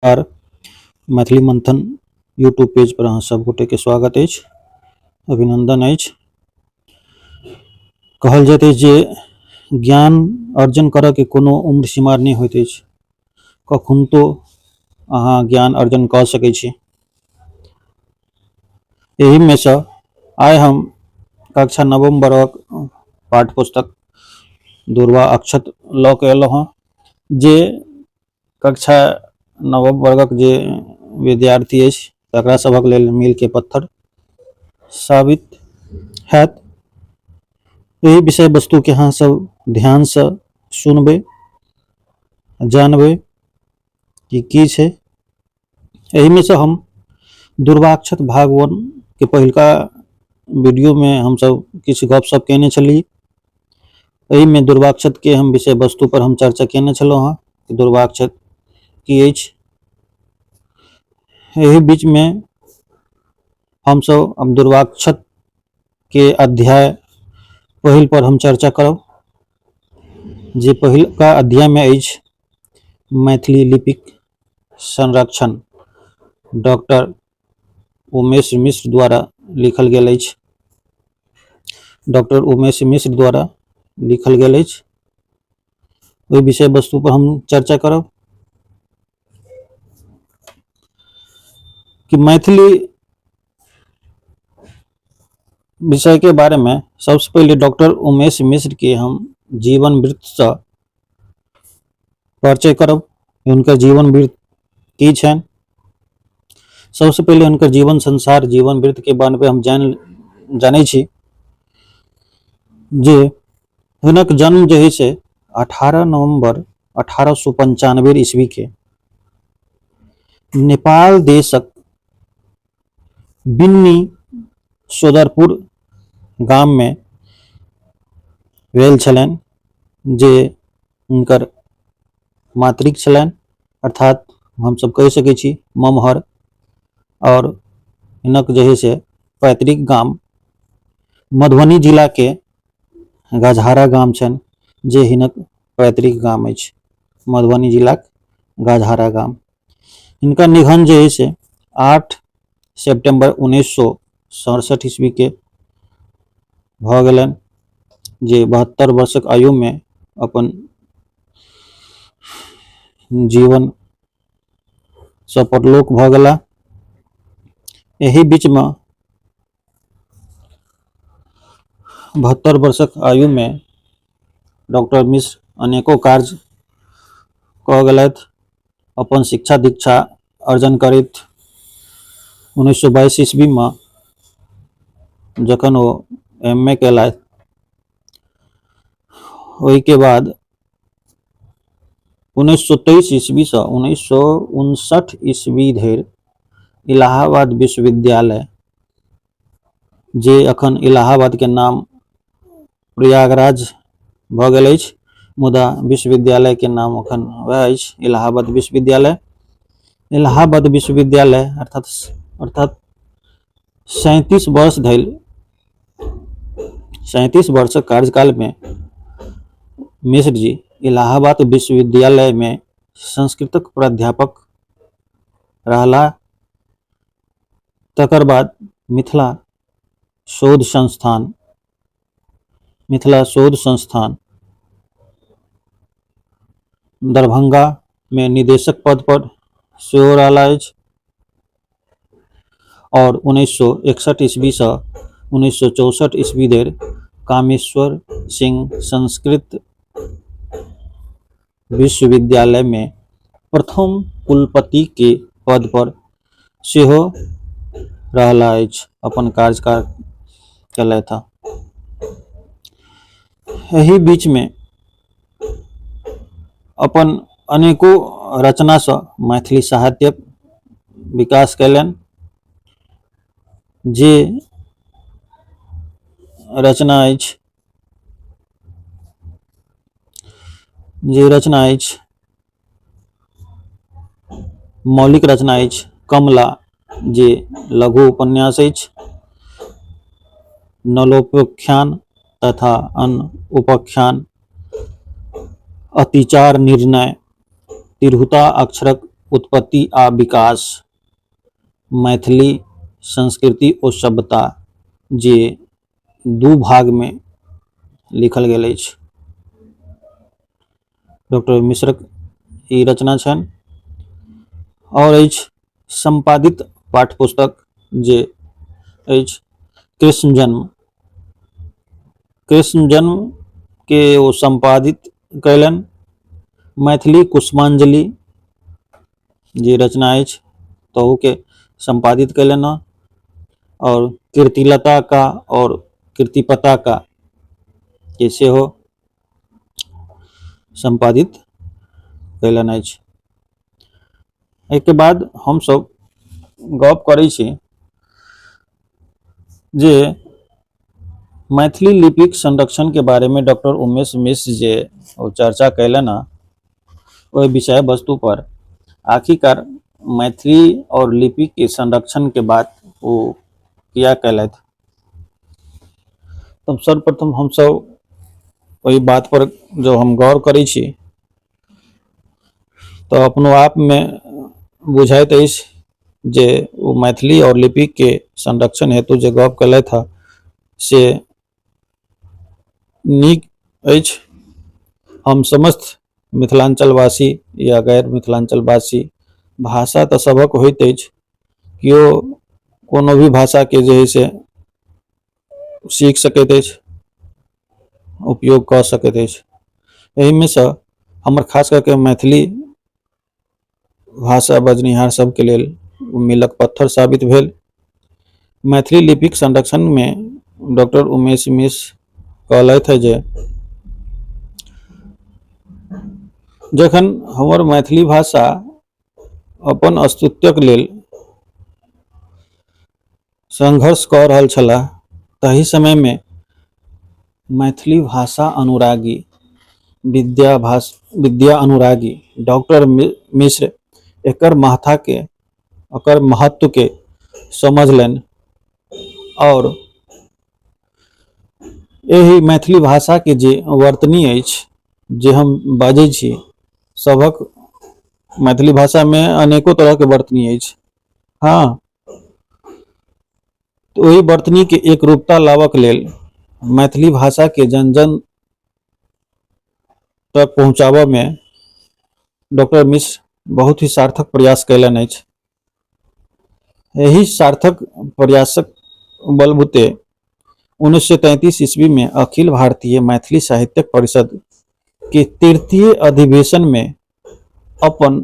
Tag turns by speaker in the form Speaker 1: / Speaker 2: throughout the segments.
Speaker 1: नमस्कार, मैथिली मंथन YouTube page पर अहाँ सब गोटे के स्वागत अछि, अभिनंदन अछि। कहल जाइत अछि जे ज्ञान अर्जन करऽ के कोनो उम्र सीमा नहि होइत अछि, कखुनतो अहाँ ज्ञान अर्जन कऽ सकै छी। एहि में से आइ हम कक्षा नवम वर्गक पाठ्य पुस्तक दूर्वा अक्षत लऽ के एलहुँ हँ, जे कक्षा नवम वर्गक जे विद्यार्थी अछि तकरा सभक लेल मीलके पत्थर साबित हैत। एहि विषय वस्तुके अहाँ सब ध्यानसँ सुनबै, जानबै कि की छै। एहिमे से हम दूर्वाक्षत भाग 1 के पहिलका वीडियोमे हमसब किछु गपशप केने छली। एहिमे दूर्वाक्षत के हम विषय वस्तु पर हम चर्चा केने छलहुँ हँ कि दूर्वाक्षत की अछि। एहि बीचमे हमसब अब दूर्वाक्षत के अध्याय पहिल पर हम चर्चा करब, जे पहिलका अध्यायमे अछि मैथिली लिपिक संरक्षण, डॉक्टर उमेश मिश्र द्वारा लिखल गेल अछि। डॉक्टर उमेश मिश्र द्वारा लिखल गेल अछि। ओहि विषय वस्तु पर हम चर्चा करब कि मैथिली विषय के बारे में सबसे पहले डॉक्टर उमेश मिश्र के हम जीवन वृत्त से परिचय करब। हुनकर जीवन वृत्त की छनि, सबसे पहले हुनकर जीवन संसार जीवन वृत्त के बारे में हम जानै छी जे हुनक जन्म जे है से 18 नवंबर 1895 ईस्वी के नेपाल देशक बिन्नी सोदरपुर गाम में भेल छलनि, जे हुनकर मातृक छलनि, अर्थात हमसब कहि सकै छी ममहर, और हिनक जे है से पैतृक गाम मधुबनी जिला के गजहारा गाम छनि, जे हिनक पैतृक गाम अछि, मधुबनी जिलाक गजहारा गाम। हिनकर निधन जे है से 8 सितम्बर 1967 ईस्वी के भऽ गेलनि, जे 72 वर्षक आयु में अपन जीवन सँ परलोक भऽ गेला। एहि बीच में 72 वर्षक आयु में डॉक्टर मिश्र अनेको कार्य कऽ गेलथि। अपन शिक्षा दीक्षा अर्जन करैत 1922 ईस्वी में जखन ओ एम ए केलथि, ओहिके बाद 1923 ईस्वी सँ 1959 ईस्वी धरि इलाहाबाद विश्वविद्यालय, जे अखन इलाहाबाद के नाम प्रयागराज भऽ गेल अछि, मुदा विश्वविद्यालय के नाम अखन वएह अछि, इलाहाबाद विश्वविद्यालय। इलाहाबाद विश्वविद्यालय अर्थात 37 वर्ष धरि, 37 वर्षक कार्यकाल में मिश्र जी इलाहाबाद विश्वविद्यालय में संस्कृतक प्राध्यापक रहला। तकर बाद मिथिला शोध संस्थान दरभंगा में निदेशक पद पर सेहो रहला अछि, और 1961 ईस्वी सँ 1964 ईस्वी धरि कामेश्वर सिंह संस्कृत विश्वविद्यालय में प्रथम कुलपति के पद पर सेहो रहला अछि, अपन कार्यकाल केलथि हँ। एहि बीच में अपन अनेको रचना सँ मैथिली साहित्यक विकास कयलनि, जे रचना अछि, जे रचना अछि मौलिक रचना अछि कमला, जे लघु उपन्यास अछि, नलोपाख्यान तथा अन्य उपाख्यान, अतिचार निर्णय, तिरहुता अक्षरक उत्पत्ति आ विकास, मैथिली संस्कृति ओ सभ्यता, जे दू भागमे लिखल गेल अछि। डॉक्टर मिश्रक ई रचना छनि। आओर अछि सम्पादित पाठ्यपुस्तक जे अछि कृष्ण जन्म। कृष्ण जन्मके ओ सम्पादित कयलनि। मैथिली कुसुमांजलि जे रचना अछि तहूके सम्पादित कयलनि हँ। आओर कीर्तिलता का आओर कीर्ति पताका के सेहो सम्पादित कयलनि अछि। एहिके बाद हमसभ गप करै छी जे मैथिली लिपिक संरक्षणके बारेमे डॉक्टर उमेश मिश्र जे ओ चर्चा कयलनि हँ ओहि विषय वस्तु पर आखिरकार मैथिली आओर लिपिके संरक्षणके बात ओ किया कयलथि। तब सर्वप्रथम हमसभ ओहि बात पर जब हम गौर करै छी तऽ अपनो आपमे बुझाइत अछि जे ओ मैथिली आओर लिपिके संरक्षण हेतु जे गप केलथि हँ से नीक अछि। हम समस्त मिथिलाञ्चलवासी या गैर मिथिलाञ्चलवासी, भाषा तऽ सभक होइत अछि, केओ कोनो भी भाषाके जे हइ से सीख सकैत अछि, उपयोग कऽ सकैत अछि। एहिमे सँ हमर खास कऽ के मैथिली भाषा बजनिहार सभके लेल ओ मीलक पत्थर साबित भेल। मैथिली लिपिक संरक्षणमे डॉक्टर उमेश मिश्र कहलथि जे जखन हमर मैथिली भाषा अपन अस्तित्वक लेल संघर्ष कऽ रहल छलाह ताहि समयमे मैथिली भाषा अनुरागी विद्या भाष विद्या अनुरागी डॉक्टर मिश्र एकर महत्ताके ओकर महत्वके समझलनि आओर एहि मैथिली भाषाके जे वर्तनी अछि, जे हम बाजै छी, सभक मैथिली भाषामे अनेको तरहके वर्तनी अछि। हँ, तऽ ओहि वर्तनीके एकरूपता लाबऽके लेल मैथिली भाषाके जन जन तक पहुँचाबऽमे डॉक्टर मिश्र बहुत ही सार्थक प्रयास कयलनि अछि। एहि सार्थक प्रयासक बलबूते 1933 ईस्वी में अखिल भारतीय मैथिली साहित्यक परिषद के तृतीय अधिवेशन में अपन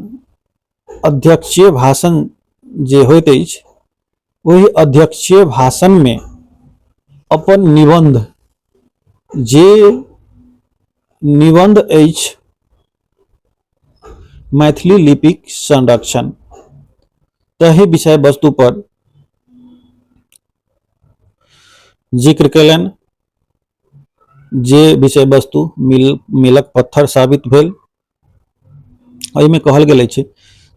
Speaker 1: अध्यक्षीय भाषण जे होइत अछि ओहि अध्यक्षीय भाषणमे अपन निबन्ध जे निबन्ध अछि मैथिली लिपिक संरक्षण ताहि विषय वस्तु पर जिक्र कयलनि, जे विषय वस्तु मीलक पत्थर साबित भेल। एहिमे कहल गेल अछि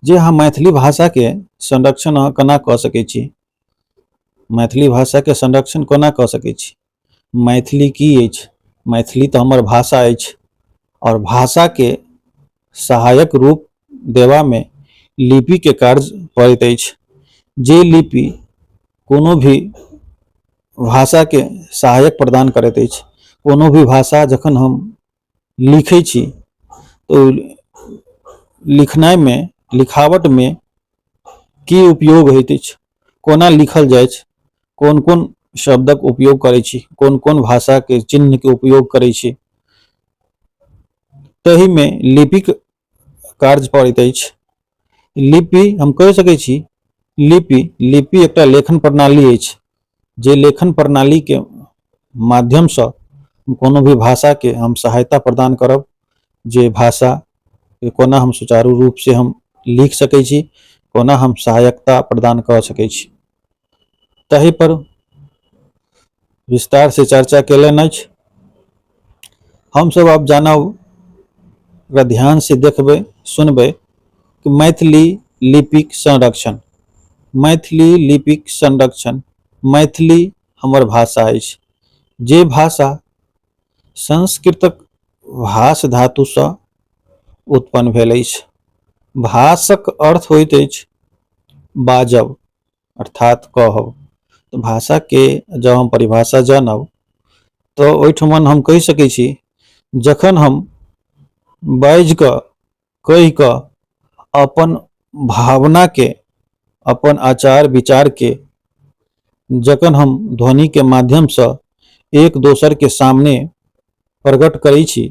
Speaker 1: जे अहाँ मैथिली भाषाके संरक्षण अहाँ केना कऽ सकै छी, मैथिली भाषाके संरक्षण कोना कऽ सकै छी, मैथिली की अछि, मैथिली तऽ हमर भाषा अछि आओर भाषाके सहायक रूप देबामे लिपिके कार्य पड़ैत अछि। जे लिपि कोनो भी भाषाके सहायक प्रदान करैत अछि। कोनो भी भाषा जखन हम लिखै छी तऽ लिखनाइमे लिखावटमे की उपयोग होइत अछि, कोना लिखल जाइ छै, कोन कोन शब्दक उपयोग करै छी, कोन कोन भाषाके चिन्हके उपयोग करै छी, ताहिमे लिपिक कार्य पड़ैत अछि। लिपि हम कहि सकै छी, लिपि लिपि एकटा लेखन प्रणाली अछि जे लेखन प्रणालीके माध्यमसँ कोनो भी भाषाके हम सहायता प्रदान करब, जे भाषा कोना हम सुचारू रूपसँ हम लिख सकै छी, कोना हम सहायकता प्रदान कऽ सकै छी, ताहि पर विस्तारसँ चर्चा केलनि अछि। हमसभ आब जानब, ओकरा ध्यानसँ देखबै सुनबै कि मैथिली लिपिक संरक्षण, मैथिली लिपिक संरक्षण, मैथिली हमर भाषा अछि जे भाषा संस्कृतक भाष धातुसँ उत्पन्न भेल अछि। भाषक अर्थ होइत अछि बाजब अर्थात कहब। तऽ भाषाके जँ हम परिभाषा जानब तऽ ओहिठमन हम कहि सकै छी जखन हम बाजि कऽ कहि कऽ अपन भावनाके अपन आचार विचारके जखन हम ध्वनिके माध्यमसँ एक दोसरके सामने प्रकट करै छी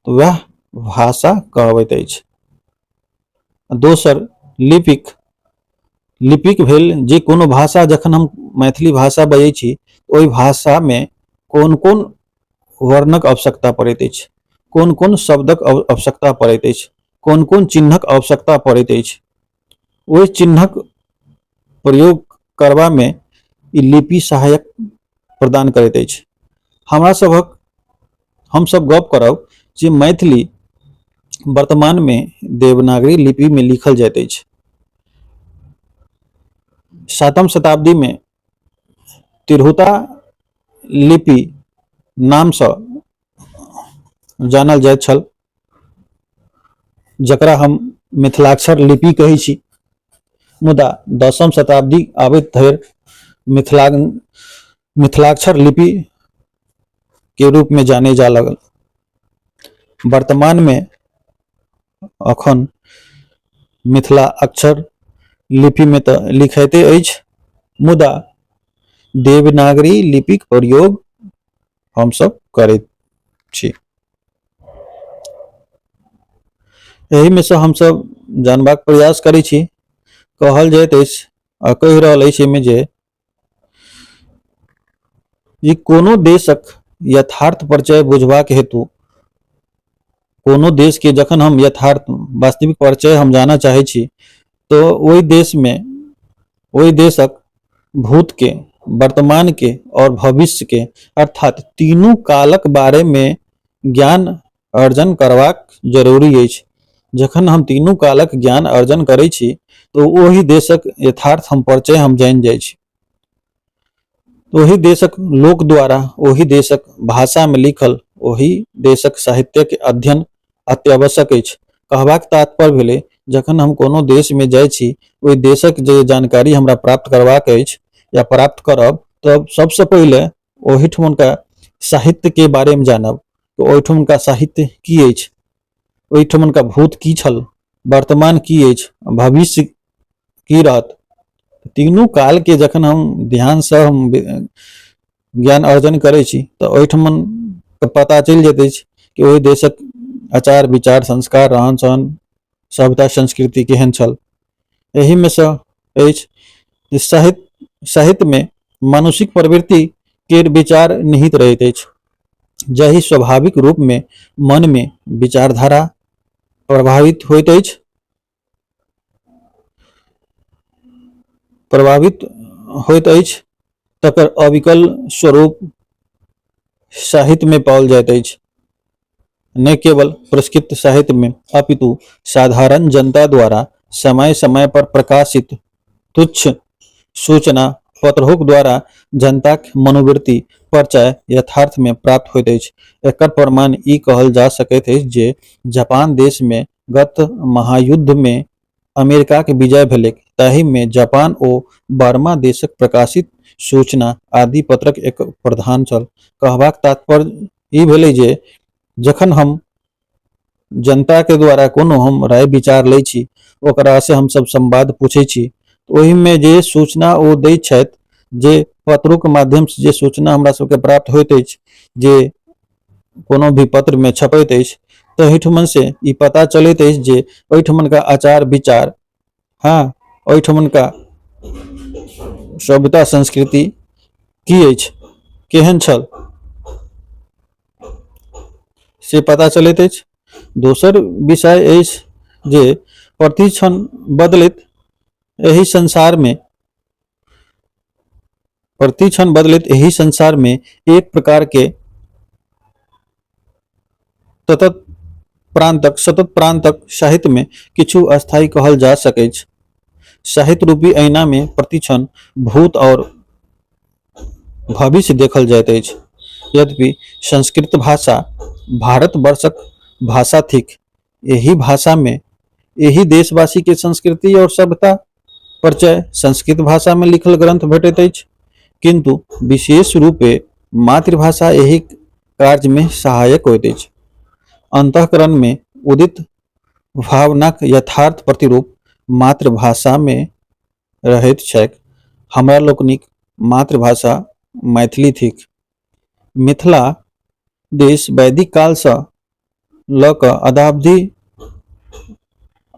Speaker 1: तऽ वएह भाषा कहबैत अछि। दोसर लिपिक लिपिक भेल जे कोनो भाषा जखन हम मैथिली भाषा बजै छी ओहि भाषामे कोन कोन वर्णक आवश्यकता पड़ैत अछि, कोन कोन शब्दक आवश्यकता पड़ैत अछि, कोन कोन चिन्हक आवश्यकता पड़ैत अछि, ओहि चिन्हक प्रयोग करबामे ई लिपि सहायक प्रदान करैत अछि। हमरा सभक हमसभ गप करब जे मैथिली वर्तमानमे देवनागरी लिपिमे लिखल जाइत अछि। सातम शताब्दीमे तिरहुता लिपि नामसँ जानल जाइत छल, जकरा हम मिथिलाक्षर लिपि कहै छी। मुदा 10म शताब्दी आबैत धरि मिथिला मिथिलाक्षर लिपि के रूपमे जानै जा लागल। वर्तमानमे अखन मिथिला अक्षर लिपिमे तऽ लिखाइते अछि, मुदा देवनागरी लिपिक प्रयोग हमसभ करैत छी। एहिमे सँ हमसभ जानबाक प्रयास करै छी। कहल जाइत अछि आ कहि रहल अछि एहिमे जे ई कोनो देशक यथार्थ परिचय बुझबाक हेतु कोनो देशके जखन हम यथार्थ वास्तविक परिचय हम जानऽ चाहै छी तऽ ओहि देशमे ओहि देशक भूतके, वर्तमानके आओर भविष्यके अर्थात तीनू कालक बारेमे ज्ञान अर्जन करबाक जरूरी अछि। जखन हम तीनू कालक ज्ञान अर्जन करै छी तऽ ओहि देशक यथार्थ हम परिचय हम जानि जाइ छी। ओहि देशक लोक द्वारा ओहि देशक भाषामे लिखल ओहि देशक साहित्यके अध्ययन अत्यावश्यक अछि। कहबाक तात्पर्य भेलै जखन हम कोनो देशमे जाइ छी ओहि देशक जे जानकारी हमरा प्राप्त करबाक अछि या प्राप्त करब तऽ सबसँ पहिले ओहिठुमका साहित्यके बारेमे जानब, ओहिठुमका साहित्य की अछि, ओहिठुमका भूत की छल, वर्तमान की अछि, भविष्य की रहत। तीनू कालके जखन हम ध्यानसँ हम ज्ञान अर्जन करै छी तऽ ओहिठमन पता चलि जाइत अछि कि ओहि देशक आचार विचार संस्कार रहन सहन सभ्यता संस्कृति केहन छल। एहिमे सँ अछि जे साहित्यमे मानुषिक प्रवृत्ति केर विचार निहित रहैत अछि, जाहि स्वाभाविक रूपमे मनमे विचारधारा प्रभावित होइत अछि प्रभावित होइत अछि तकर अविकल स्वरूप साहित्यमे पाओल जाइत अछि। नहि केवल पुरस्कृत साहित्यमे अपितु साधारण जनता द्वारा समय समय पर प्रकाशित तुच्छ सूचना पत्रहुक द्वारा जनताक मनोवृत्ति परिचय यथार्थमे प्राप्त होइत अछि। एकर प्रमाण ई कहल जा सकैत अछि जे जापान देशमे गत महायुद्धमे अमेरिकाक विजय भेलैक, ताहिमे जापान ओ बर्मा देशक प्रकाशित सूचना आदि पत्रक एक प्रधान छल। कहबाक तात्पर्य ई भेलै जे जखन हम जनताके द्वारा कोनो हम राय विचार लै छी, ओकरासँ हमसभ संवाद पूछै छी, ओहिमे जे सूचना ओ दै छथि, जे पत्रोके माध्यमसँ जे सूचना हमरा सबके प्राप्त होइत अछि, जे कोनो भी पत्रमे छपैत अछि, तहिठमन से ई पता चलैत अछि जे ओहिठमनका आचार विचार, हँ, ओहिठमनका सभ्यता संस्कृति की अछि, केहन छल, से पता चलैत अछि। दोसर विषय अछि जे प्रतिक्षण बदलैत एहि संसारमे प्रतिक्षण बदलैत एहि संसारमे एक प्रकारके ततत प्रान्तक सतत प्रान्तक साहित्यमे किछु अस्थायी कहल जा सकैछ। साहित्य रूपी ऐनामे प्रतिक्षण भूत आओर भविष्य देखल जाइत अछि। यद्यपि संस्कृत भाषा भारतवर्षक भाषा थिक, एहि भाषामे एहि देशवासी के संस्कृति और सभ्यता परिचय संस्कृत भाषा में लिखल ग्रंथ भेटैत अछि, किंतु विशेष रूपे मातृभाषा एहि कार्य में सहायक होइत अछि। अंतःकरण में उदित भावनाक यथार्थ प्रतिरूप मातृभाषा में रहैत छैक। हमरा लोकनिक मातृभाषा मैथिली थिक। मिथिला देश वैदिक कालसँ लऽ कऽ अद्यावधि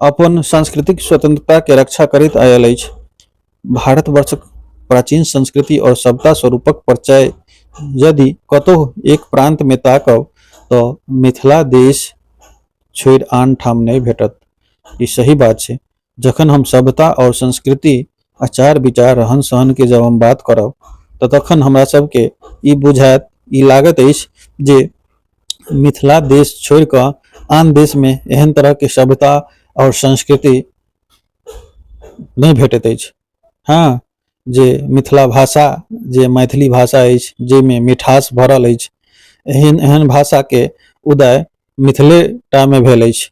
Speaker 1: अपन सांस्कृतिक स्वतंत्रताके रक्षा करैत आयल अछि। भारतवर्षक प्राचीन संस्कृति और सभ्यता स्वरूपक परिचय यदि कतहु एक प्रांतमे ताकब तऽ मिथिला देश छोड़ि आन ठाम नहि भेटत। ई सही बात छै। जखन हम सभ्यता और संस्कृति, आचार विचार, रहन सहनके जब हम बात करब तऽ तखन हमरा सबके ई बुझायत, ई लागैत अछि जे मिथिला देश छोड़ि कऽ आन देशमे एहन तरहके सभ्यता और संस्कृति नहि भेटैत अछि। हँ, जे मिथिला भाषा, जे मैथिली भाषा अछि, जाहिमे मिठास भरल अछि, एहन एहन भाषाके उदय मिथिलेटामे भेल अछि,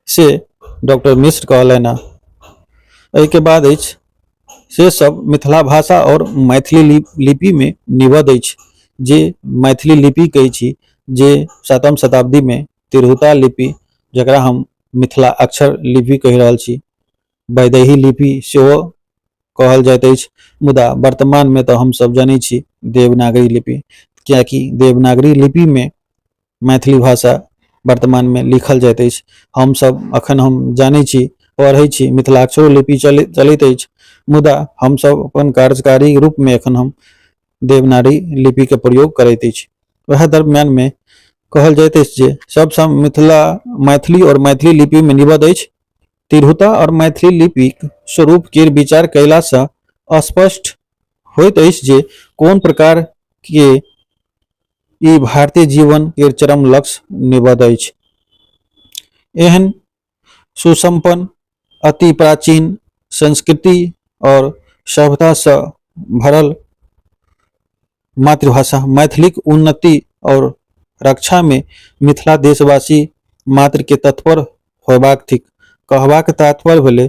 Speaker 1: से डॉक्टर मिश्र कहलनि हँ। एहिके बाद अछि से सब मिथिला भाषा आओर मैथिली लिपिमे निबद्ध अछि। जे मैथिली लिपि कहै छी, जे 7म शताब्दीमे तिरहुता लिपि, जकरा हम मिथिला अक्षर लिपि कहि रहल छी, वैदेही लिपि सेहो कहल जाइत अछि, मुदा वर्तमानमे तऽ हमसभ जनै छी देवनागरी लिपि, कियाकि देवनागरी लिपिमे मैथिली भाषा वर्तमानमे लिखल जाइत अछि। हमसभ अखन हम जानै छी, पढ़ै छी, मिथिलाक्षरो लिपि चलैत अछि, मुदा हमसभ अपन कार्यकारी रूपमे एखन हम देवनागरी लिपिके प्रयोग करैत अछि। वएह दरम्यानमे कहल जाइत अछि जे सबसँ मिथिला मैथिली और मैथिली लिपिमे निबद्ध अछि। तिरहुता और मैथिली लिपिक स्वरूप केर विचार कयलासँ स्पष्ट होइत अछि जे कोन प्रकार के ई भारतीय जीवन केर चरम लक्ष्य निबद्ध अछि। एहन सुसम्पन्न अति प्राचीन संस्कृति और सभ्यतासँ भरल मातृभाषा मैथिलीक उन्नति और रक्षामे मिथिला देशवासी मात्रके तत्पर होयबाक थिक। कहबाक तात्पर्य भेलै,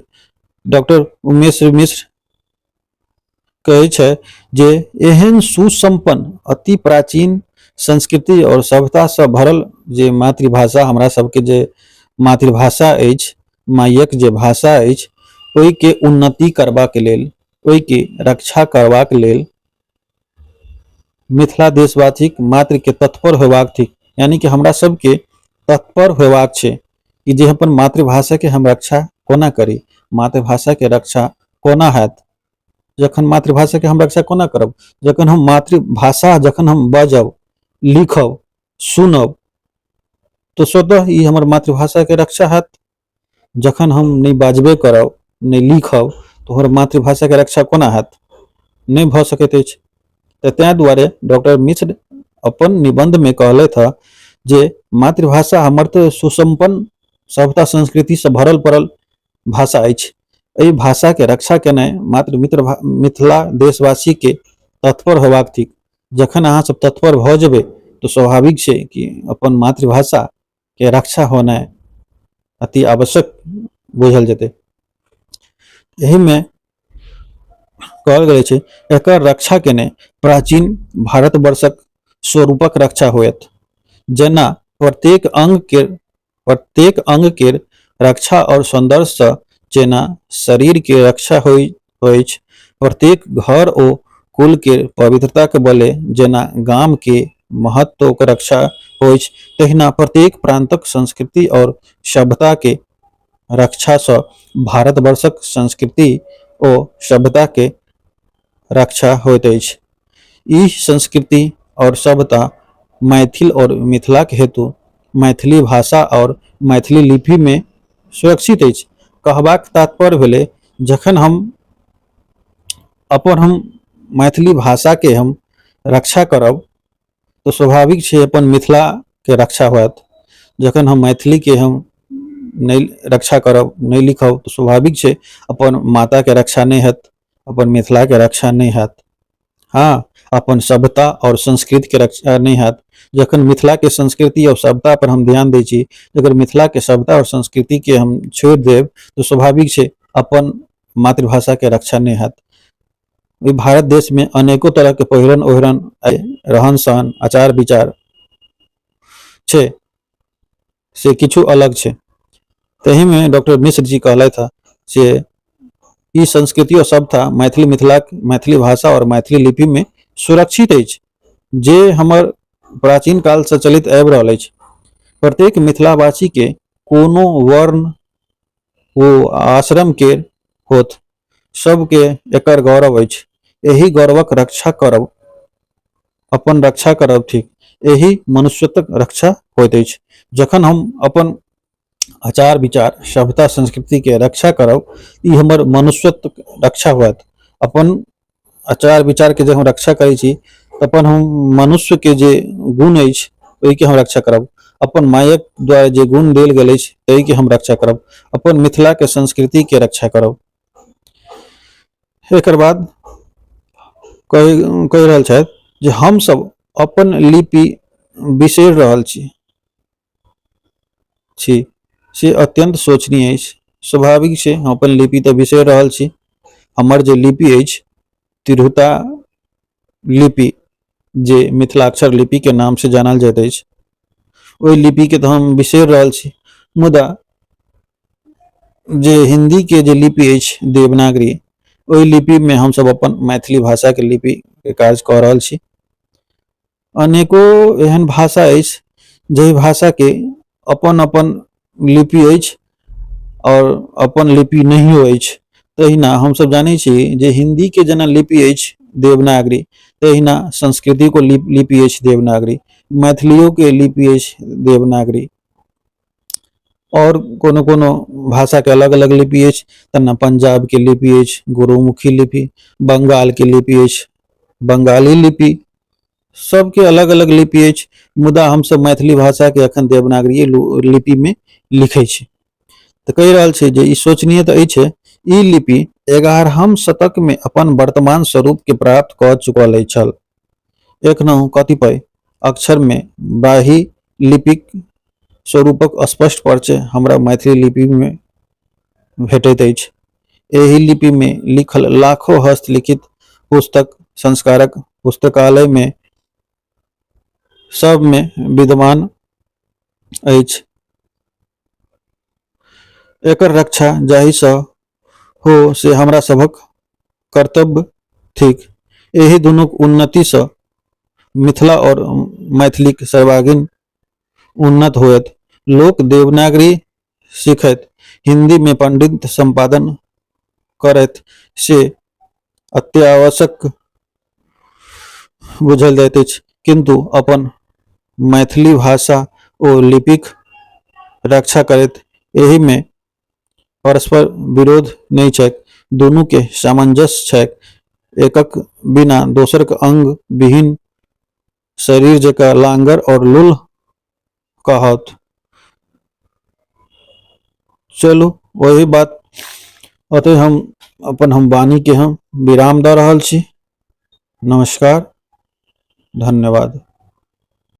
Speaker 1: डॉक्टर उमेश मिश्र कहै छै जे एहन सुसम्पन्न अति प्राचीन संस्कृति और सभ्यतासँ भरल जे मातृभाषा हमरा सबके जे मातृभाषा अछि, मायक जे भाषा अछि, ओहिके उन्नति करबाक लेल, ओहिके रक्षा करबाक लेल मिथिला देशवासीक मात्रके तत्पर होयबाक थिक। यानी कि हमरा सबके तत्पर होयबाक छै कि जे अपन मातृभाषाके हम रक्षा कोना करी, मातृभाषाके रक्षा कोना हैत। जखन मातृभाषाके हम रक्षा कोना करब, जखन हम मातृभाषा जखन हम बाजब, लिखब, सुनब, तऽ स्वतः ई हमर मातृभाषाके रक्षा हैत। जखन हम नहि बाजबे करब, नहि लिखब, तऽ हमर मातृभाषाके रक्षा कोना हैत? नहि भऽ सकैत अछि। तऽ ताहि दुआरे डॉक्टर मिश्र अपन निबन्धमे कहलथि हँ जे मातृभाषा हमर तऽ सुसम्पन्न सभ्यता संस्कृतिसँ भरल पड़ल भाषा अछि। एहि भाषाके रक्षा केनाइ मात्र मिथिला देशवासीके तत्पर होयबाक थिक। जखन अहाँ सब तत्पर भऽ जेबै तऽ स्वाभाविक छै कि अपन मातृभाषाके रक्षा होनाइ अति आवश्यक बुझल जेतै। एहिमे कहल गेल छै एकर रक्षा केने प्राचीन भारतवर्षक स्वरूपक रक्षा होयत। जेना प्रत्येक अंग केर रक्षा और सौंदर्यसँ जेना शरीर के रक्षा होइछ, प्रत्येक घर ओ कुल केर पवित्रताक बले जेना गाम के महत्वक रक्षा होइछ, तहिना प्रत्येक प्रांतक संस्कृति और सभ्यता के रक्षासँ भारतवर्षक संस्कृति ओ सभ्यता के रक्षा होइत अछि। ई संस्कृति और सभ्यता मैथिल और मिथिलाक हेतु मैथिली भाषा और मैथिली लिपि में सुरक्षित अछि। कहबाक तात्पर्य भेलै, जखन हम अपन हम मैथिली भाषाके हम रक्षा करब तऽ स्वाभाविक छै अपन मिथिलाके रक्षा होयत। जखन हम मैथिलीके हम नहि रक्षा करब, नहि लिखब, तऽ स्वाभाविक छै अपन माताके रक्षा नहि हैत, अपन मिथिलाके रक्षा नहि हैत। हँ, अपन सभ्यता आओर संस्कृतिके रक्षा नहि हैत। जखन मिथिलाके संस्कृति आओर सभ्यता पर हम ध्यान दै छी, अगर मिथिलाके सभ्यता आओर संस्कृतिके हम छोड़ि देब तऽ स्वाभाविक छै अपन मातृभाषाके रक्षा नहि हैत। ओहि भारत देशमे अनेको तरहके पहिरन ओढ़न, रहन सहन, आचार विचार छै, से किछु अलग छै। ताहिमे डॉक्टर मिश्र जी कहलथि हँ से ई संस्कृति आओर सभ्यता मैथिली मिथिलाक मैथिली भाषा आओर मैथिली लिपिमे सुरक्षित अछि, जे हमर प्राचीन कालसँ चलैत आबि रहल अछि। प्रत्येक मिथिलावासीके कोनो वर्ण ओ आश्रमके होत, सबके एकर गौरव अछि। एहि गौरवक रक्षा करब अपन रक्षा करब थिक। एहि मनुष्यत्वक रक्षा होइत अछि। जखन हम अपन आचार विचार सभ्यता संस्कृतिके रक्षा करब, ई हमर मनुष्यत्वक रक्षा होयत। अपन आचार विचारके जब हम रक्षा करै छी तऽ अपन हम मनुष्यके जे गुण अछि ओहिके हम रक्षा करब। अपन मायक द्वारा जे गुण देल गेल अछि ताहिके हम रक्षा करब। अपन मिथिलाके संस्कृतिके रक्षा करब। एकर बाद कहि कहि रहल छथि जे हमसभ अपन लिपि बिसरि रहल छी छी से अत्यन्त शोचनीय अछि। स्वाभाविक छै, हम अपन लिपि तऽ बिसरि रहल छी। हमर जे लिपि अछि तिरहुता लिपि, जे मिथिलाक्षर लिपिके नामसँ जानल जाइत अछि, ओहि लिपिके तऽ हम बिसरि रहल छी। मुदा जे हिन्दीके जे लिपि अछि देवनागरी, ओहि लिपिमे हमसभ अपन मैथिली भाषाके लिपिके काज कऽ रहल छी। अनेको एहन भाषा अछि जाहि भाषाके अपन अपन लिपि अछि आओर अपन लिपि नहियो अछि। तहिना हमसभ जानै छी जे हिन्दीके जेना लिपि अछि देवनागरी, तहिना संस्कृतिको लिपि अछि देवनागरी, मैथिलियोके लिपि अछि देवनागरी, आओर कोनो कोनो भाषाके अलग अलग लिपि अछि। तेना पंजाबके लिपि अछि गुरुमुखी लिपि, बंगालके लिपि अछि बंगाली लिपि, सबके अलग अलग लिपि अछि। मुदा हमसभ मैथिली भाषाके एखन देवनागरिये लिपिमे लिखै छी। तऽ कहि रहल छै जे ई शोचनीय तऽ अछि। ई लिपि 11हम शतकमे अपन वर्तमान स्वरूपके प्राप्त कऽ चुकल छल। एखनहुँ कतिपय अक्षरमे ब्राह्मी लिपिक स्वरूपक स्पष्ट परिचय हमरा मैथिली लिपिमे भेटैत अछि। एहि लिपिमे लिखल लाखो हस्तलिखित पुस्तक संस्कारक पुस्तकालयमे सबमे विद्यमान अछि। एकर रक्षा जाहिसँ हो से हमरा सभक कर्तव्य थिक। एहि दुनूक उन्नतिसँ मिथिला आओर मैथिलीक सर्वांगीण उन्नत होयत। लोक देवनागरी सीखैत हिन्दीमे पंडित सम्पादन करैत से अत्यावश्यक बुझल जाइत अछि, किन्तु अपन मैथिली भाषा ओ लिपिक रक्षा करैत, एहिमे परस्पर विरोध नहि छैक। दुनूके सामंजस्य छैक। एकक बिना दोसरक अंग विहीन शरीर जकाँ लाँगड़ और लुल्ह कहत। चलू, वही बात ओतहि हम अपन हम वाणीके हम विराम दऽ रहल छी। नमस्कार, धन्यवाद।